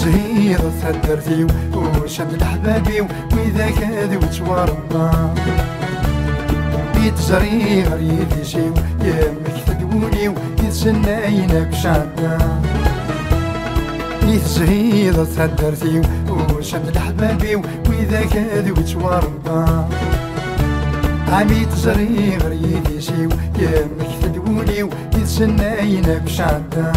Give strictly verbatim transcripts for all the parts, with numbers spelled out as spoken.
Tezhiḍ taddart-iw, ucant leḥbab-iw, widak ad ttwaṛebba. Mi teẓri ɣer yidis-iw, yemmekta-d wul-iw, yid-sen ayen akk sɛedda. Mi tezhiḍ taddart-iw, ucant leḥbab-iw, widak ad ttwaṛebba. Ami teẓri ɣer yidis-iw, yemmekta-d wul-iw, yid-sen ayen akk sɛedda.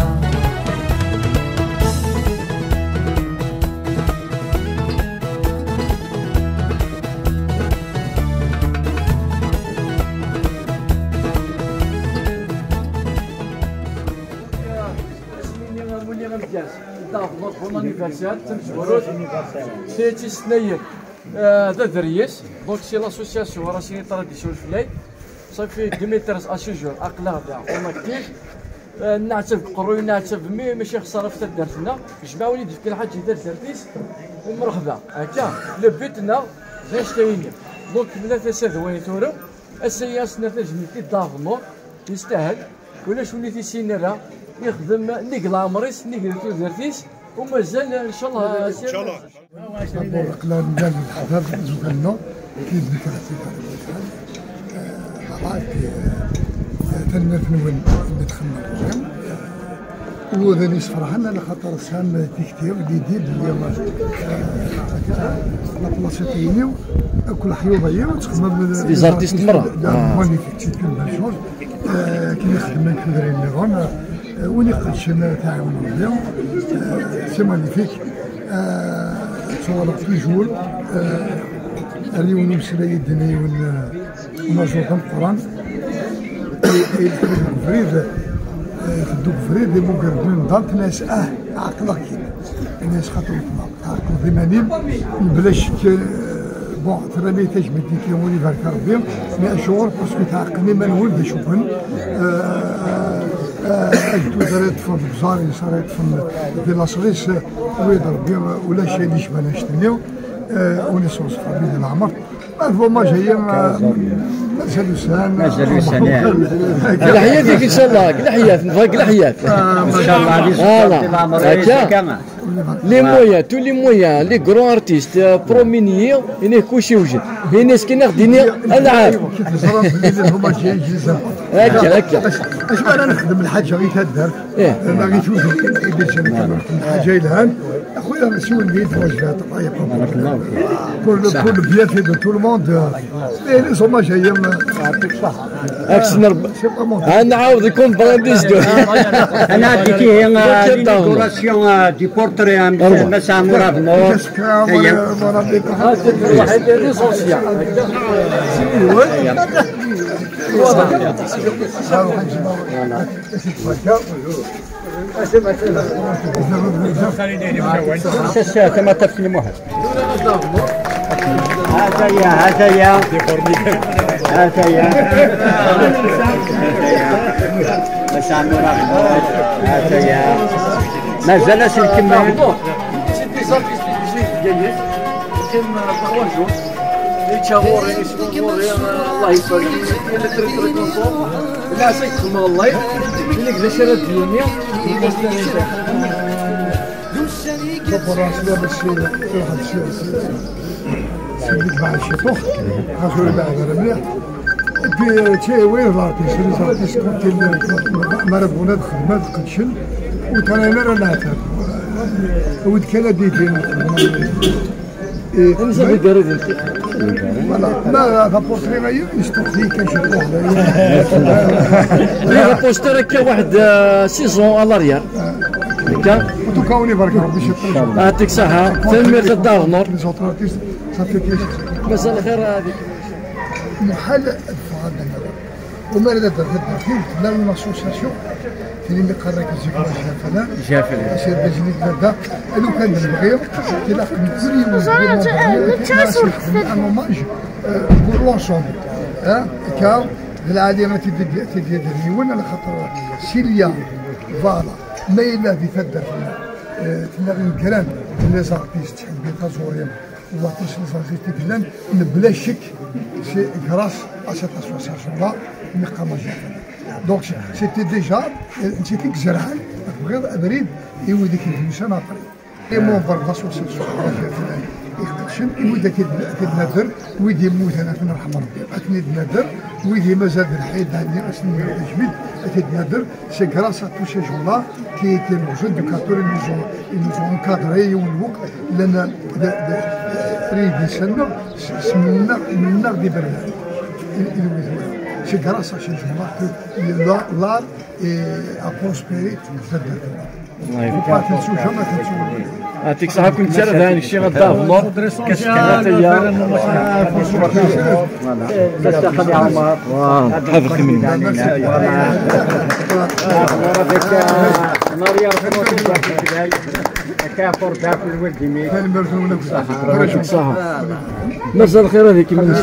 Asmi-nni amulli amedyaz, d aɣbel, bon anniversaire, d tamezwarut, tayet-is tnayen. Euh, d aderyez, donc c'est l'association Racine Tradition Leflay. Ça fait deux mille treize à ce jour, aql-aɣ da, on actif. Euh, neɛtab deg qerruy, neɛtab mi, mačči xsara ɣef taddart-nneɣ. Jmaɛ win i d-yefkan lḥaǧa i taddart-is, u mreḥba. Akka, le but-nneɣ, d annect-a-yini. Donc, tella tasa d wayen turew, ass-agi ad s-nerr tajmilt i Dda Ɣnur, yestahel. Ulac win i t-yessinen ara, yexdem nnig leɛmer-is, nnig tudert-is, u mazal, ncallah. Ncallah. D'abord, aql-aɣ nella d leḥbab, d ukanna, qui est de Karaté, euh, voilà, et puis, euh, tanemmirt-nwen imi txemmem. U d ayen yessefraḥen, ala xaṭer tesɛam tikti, l'idée belli, euh, la place-agi, akk leḥyuḍ-agi, ttxemmim, les artistes merra. Ah. Magnifique, c'est une belle chose. Euh, akken i xeddmen tudrin nniḍen, euh, win iqedcen, euh, taɛiwen Rebbi, euh, c'est magnifique. Euh, ttuɣaleɣ toujours, euh, ar yiwen umeslay i d-yenna yiwen, euh, unaẓur d ameqqran. I, i, deg ubrid, euh, deg ubrid, imuger-d umdan, tenna-yas, ah, ɛeqleɣ-k-id. Tenna-yas, xaṭi, tɛeqleḍ iman-im, mebla ccek, euh, bon, terram-iyi tajmilt-agi, ur ibarek Rebbi, mais acuɣer? Parce que tɛeqlem iman-nwen d acu-ken, euh, euh, agdud ara yeṭṭfen deg uẓar, yes ara yeṭṭfen di laṣel-is, euh, wid Rebbi, euh, ulac ayen yecban annect-nni, euh, ur nesɣezfar di leɛmer. Ma d hommage-agi, euh, mazal ussan. Mazal ussan, eh. Leḥyat-ik, ncallah, leḥyat, nebɣa leḥyat. Ah, ncallah, di leɛmer-is, akka. Les moyens, tous les moyens, les grands artistes, euh, prominents, ini kuci wjed. Ini skin aɣ-d-ini, ad nɛaf. Akka, akka. Acu ara nexdem lḥaǧa i taddart? Eh. Ma ɣi tudert, i d-yeǧǧan lḥaǧa yelhan. Axuya, siwel-iyi-d wajbat, Allah yaqbel. Pour le, pour le bienfait de tout le monde. Eh, les hommages, euh, Aksner. Ad nɛawed, comme Brandis de. Ad nɛeddi tihi, euh, l'inauguration, euh, du portrait, euh, Mass Ɛmur Abnur. Sas, tama tafsili muḥal. هذا يا، هذا يا. هذا يا. بس عمي راه. هذا يا. مازال اسم كمال. كاين غوري، غوري، الله يبارك. الا تريد تريد نصوم، لا سيك ثم الله. اللي كذا شرا الدنيا. شوف الراس لا بس واحد شي، شي، شي بيت مع الشيطوخ. خاصو يبقى غير مليح. Et puis, tu sais, oui, l'artiste, les artistes, quand ils, ما راه بغونا دخل، ما دخلش. وترى انا راه نعترف. ود كان ديدي. Voilà. ما هذا بورتري غير يستوقف لي كان شي واحد. هذا بوستر هكا واحد، آه، سيزون على ريال. هكا. وتكوني بارك ربي شي. يعطيك الصحة. تنمير الدار نور. صافي كيف. مساء الخير هذيك. محل الفرادة. وما راه دار في الداخل، لا، لا، لاسوسياسيون. تيني اللي قال لك زيك ما شافنا. شافنا. سير بجنيك بدا. لو كان نبغيو، تلاقي كل يوم. وزارة التاسع. ان اوماج، آه، بور لونسومبل. ها؟ كا، العالية ما تدي، تدي، تدي، وين على خاطر سيليا، فوالا. ما إلا في فدر. آه، تلاقي الكرام، لي زارتيست، حبيت زوريهم. Wa tis n tẓallit i yellan, mebla ccek, c'est grâce à cette association-là, Miqama Jafana. Donc, c'était déjà, euh, c'était que zerɛen, tebɣiḍ abrid, i wid i k-yemsan aṭri. Les membres de l'association iqedcen, i wid ad t-id-, ad t-id-nader, wid yemmuten ad ten-irḥem Rebbi, ad ten-id-nader, wid i mazal d lḥid, ɛni ad ten-nejbed, ad t-id-nader. C'est grâce à tous ces gens-là qui étaient nos éducateurs, ils nous ont, ils nous ont encadrés, yiwen lweqt, llan d, d, d, d, semmen-nneɣ, semmen-nneɣ d iberdan. I, i, c'est grâce à ces gens-là que l'art, l'art est, a prospéré. Ur tettensum jamais, ur tettensum. Ɛṭik ṣaḥa, kent ara d ɛin kci ad d-ableḍ. Voilà. Ḥader timin. Mazal xir ad ikem-,